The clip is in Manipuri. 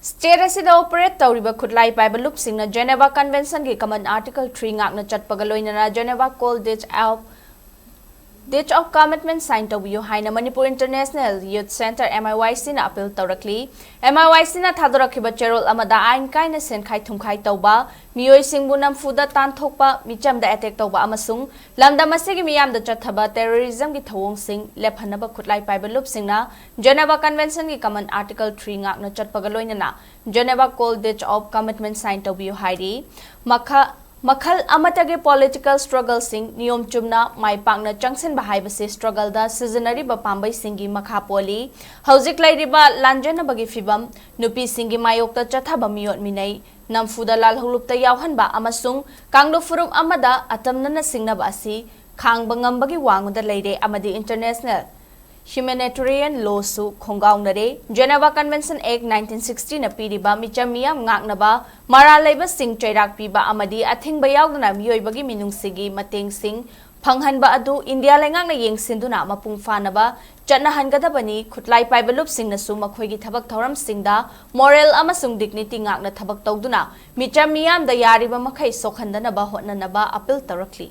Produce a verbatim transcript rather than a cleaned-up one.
State ꯑꯁꯤꯗ operate ꯇꯧꯔꯤꯕ ꯈꯨꯠꯂꯥꯏ ꯄꯥꯏꯕ ꯂꯨꯞꯁꯤꯡꯅ Geneva Convention ꯒꯤ Common Article three ꯉꯥꯛꯅ ꯆꯠꯄꯒ ꯂꯣꯏꯅꯅ Geneva Call Ditch of, Ditch of Commitment sign ꯇꯧꯕꯤꯌꯨ ꯍꯥꯏꯅ Manipur International Youth Centre, M I Y C ꯅ appeal ꯇꯧꯔꯛꯂꯤ꯫ M I Y C ꯅ ꯊꯥꯗꯣꯔꯛꯈꯤꯕ ꯆꯦꯔꯣꯜ ꯑꯃꯗ ꯑꯥꯏꯟ ꯀꯥꯏꯅ ꯁꯦꯟꯈꯥꯏ ꯊꯨꯝꯈꯥꯏ ꯇꯧꯕ, ꯃꯤꯑꯣꯏꯁꯤꯡꯕꯨ ꯅꯝꯐꯨꯗ ꯇꯥꯟꯊꯣꯛꯄ, ꯃꯤꯆꯝꯗ attack ꯇꯧꯕ ꯑꯃꯁꯨꯡ ꯂꯝꯗꯝ ꯑꯁꯤꯒꯤ ꯃꯤꯌꯥꯝꯗ ꯆꯠꯊꯕ terrorism ꯒꯤ ꯊꯧꯑꯣꯡꯁꯤꯡ ꯂꯦꯞꯍꯟꯅꯕ ꯈꯨꯠꯂꯥꯏ ꯄꯥꯏꯕ ꯂꯨꯞꯁꯤꯡꯅ Geneva Convention ꯒꯤ Common Article three ꯉꯥꯛꯅ ꯆꯠꯄꯒ ꯂꯣꯏꯅꯅ Geneva Call Ditch of Commitment sign ꯇꯧꯕꯤꯌꯨ ꯍꯥꯏꯔꯤ꯫ ꯃꯈ-, ꯃꯈꯜ ꯑꯃꯠꯇꯒꯤ political struggle ꯁꯤꯡ ꯅꯤꯌꯣꯝ ꯆꯨꯝꯅ ꯃꯥꯏ ꯄꯥꯛꯅ ꯆꯪꯁꯤꯟꯕ ꯍꯥꯏꯕꯁꯤ struggle ꯗ ꯁꯤꯖꯤꯟꯅꯔꯤꯕ ꯄꯥꯝꯕꯩꯁꯤꯡꯒꯤ ꯃꯈꯥ ꯄꯣꯜꯂꯤ꯫ ꯍꯧꯖꯤꯛ ꯂꯩꯔꯤꯕ ꯂꯥꯟꯖꯦꯟꯅꯕꯒꯤ ꯐꯤꯚꯝ, ꯅꯨꯄꯤꯁꯤꯡꯒꯤ ꯃꯥꯌꯣꯛꯇ ꯆꯠꯊꯕ ꯃꯤꯑꯣꯠ ꯃꯤꯅꯩ, ꯅꯝꯐꯨꯗ ꯂꯥꯜꯍꯧꯂꯨꯞꯇ ꯌꯥꯎꯍꯟꯕ ꯑꯃꯁꯨꯡ ꯀꯥꯡꯂꯨꯞ ꯐꯨꯔꯨꯞ ꯑꯃꯗ ꯑꯇꯝꯅꯅ ꯁꯤꯡꯅꯕ ꯑꯁꯤ ꯈꯥꯡꯕ ꯉꯝꯕꯒꯤ ꯋꯥꯡꯃꯗ ꯂꯩꯔꯦ ꯑꯃꯗꯤ international humanitarian law ꯁꯨ ꯈꯣꯡꯒꯥꯎꯅꯔꯦ꯫ Geneva Convention Act nineteen sixty ꯅ ꯄꯤꯔꯤꯕ ꯃꯤꯆꯝ ꯃꯤꯌꯥꯝ ꯉꯥꯛꯅꯕ, ꯃꯔꯥꯜ ꯂꯩꯕꯁꯤꯡ ꯆꯩꯔꯥꯛ ꯄꯤꯕ ꯑꯃꯗꯤ ꯑꯊꯤꯡꯕ ꯌꯥꯎꯗꯅ ꯃꯤꯑꯣꯏꯕꯒꯤ ꯃꯤꯅꯨꯡꯁꯤꯒꯤ ꯃꯇꯦꯡꯁꯤꯡ ꯐꯪꯍꯟꯕ ꯑꯗꯨ ꯏꯟꯗꯤꯌꯥ ꯂꯩꯉꯥꯛꯅ ꯌꯦꯡꯁꯤꯟꯗꯨꯅ ꯃꯄꯨꯡ ꯐꯥꯅꯕ ꯆꯠꯅꯍꯟꯒꯗꯕꯅꯤ꯫ ꯈꯨꯠꯂꯥꯏ ꯄꯥꯏꯕ ꯂꯨꯞꯁꯤꯡꯅꯁꯨ ꯃꯈꯣꯏꯒꯤ ꯊꯕꯛ ꯊꯧꯔꯝꯁꯤꯡꯗ moral ꯑꯃꯁꯨꯡ dignity ꯉꯥꯛꯅ ꯊꯕꯛ ꯇꯧꯗꯨꯅ ꯃꯤꯆꯝ ꯃꯤꯌꯥꯝꯗ ꯌꯥꯔꯤꯕ ꯃꯈꯩ ꯁꯣꯛꯍꯟꯗꯅꯕ ꯍꯣꯠꯅꯅꯕ appeal ꯇꯧꯔꯛꯂꯤ꯫